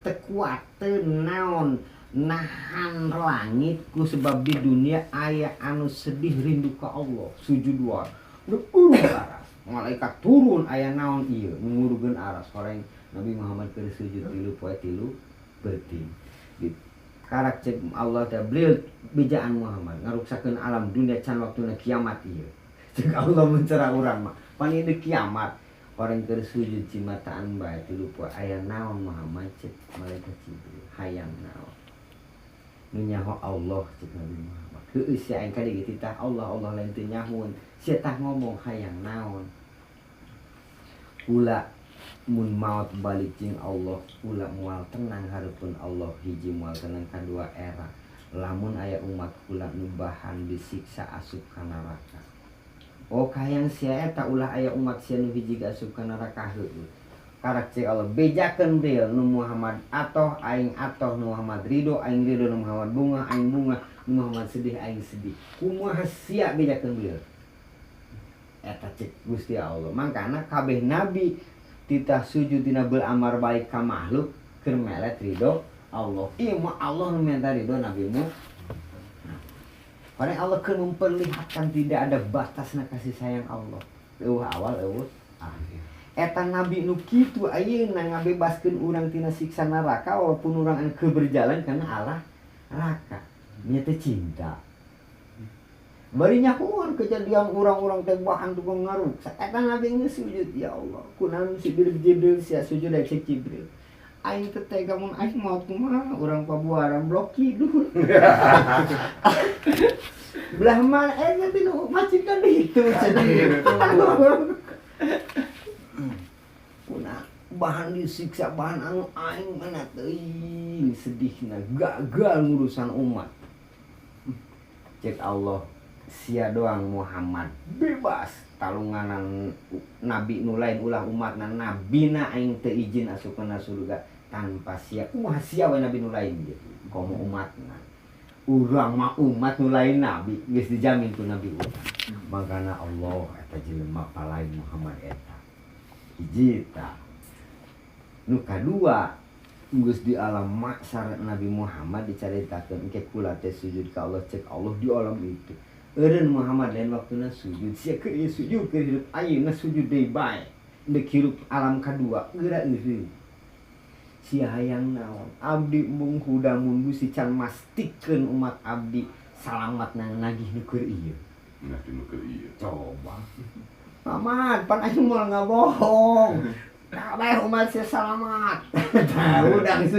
Teu kuat teu naon nahan langit ku sebab di dunia aya anu sedih rindu ka Allah, sujud wae nu aras. Malaikat turun, aya naon ieu nu ngurugeun aras? Horeng Nabi Muhammad keur sujud 3 poe 3 peuting. Di karak cek Allah teh, "Bril, bejaan Muhammad ngaruksakeun alam dunia, can waktuna kiamat ieu." Cek Allah, mencerah urang mah pan ieu kiamat. Orang keur sujud cimataan bae 3 poe. "Aya naon, Muhammad?" cek malaikat Jibril. "Hayang naon nu nyaho Allah?" cek Nabi Muhammad. "Heueuh sia, aing kali ge titah Allah, Allah lain teu nyahoun sia. Tah ngomong hayang naon?" "Kula mun maot balik jeung Allah, kula moal tenang hareupeun Allah. Hiji, moal tenang. Kadua, era lamun aya umat kula nu bahan disiksa asup ka neraka." "Oh, kahayang sia eta ulah aya umat sia nu hiji asup ka neraka?" "Heueuh." Karak cek Allah, "Bejakeun Bril, nu Muhammad atoh aing atoh, nu Muhammad ridho aing ridho, nu Muhammad bunga aing bunga, nu Muhammad sedih aing sedih. Kumaha sia bejakeun, Bril?" Eta cek Gusti Allah. Mangkana kabeh nabi titah sujud dina beramar baik ka makhluk keur melet ridho Allah. Ieu mah Allah nu minta ridho Nabi mu. Karena Allah keur memperlihatkan tidak ada batasna kasih sayang Allah. Euweuh awal, euweuh akhir. Eta nabi nu kitu ayeuna ngabebaskeun urang tina siksa neraka walaupun urang anu keur berjalan karena Allah neraka. Nya teh cinta. Bari nyahoan kejadian urang-urang teh bahan tukang ngaruksak. Eta nabi geus sujud, "Ya Allah, kunaon si Jibril sia sujud?" Cek Jibril, "Aing teh tega, mun aing maot kumaha urang pabuaran blok kidul. Belah mana eh nanti nu masjid kan itu?" cenah. Kuna bahan disiksa, bahan anu aing mana teuing sedihna gagal ngurusan umat. Cek Allah, "Sia doang Muhammad bebas talunganan nabi nu lain, ulah umatna nabina aing teu izin asup kana surga tanpa sia. Kumaha sia we nabi nu lain gitu komo umatna? Urang mah umat nu lain nabi geus dijamin ku nabi urang." Makana Allah eta jelema palain Muhammad eta hiji. Tah, nu kadua, geus di alam mahsyar Nabi Muhammad dicaritakeun engke kula teh sujud ka Allah. Cek Allah di alam itu, "Eureun Muhammad, lain waktuna sujud sia, keur ieu sujud keur hidup ayeuna sujud deui bae deuk hirup alam kadua geura eureun. Sia hayang naon? Abdi mung hudang mun Gusti can mastikeun umat abdi salamat nang nagih nu keur ieu." Nah, nu keur ieu. Coba Muhammad, pan aing moal ngabohong, kabeh umat sia salamat. Tah, udang sujud.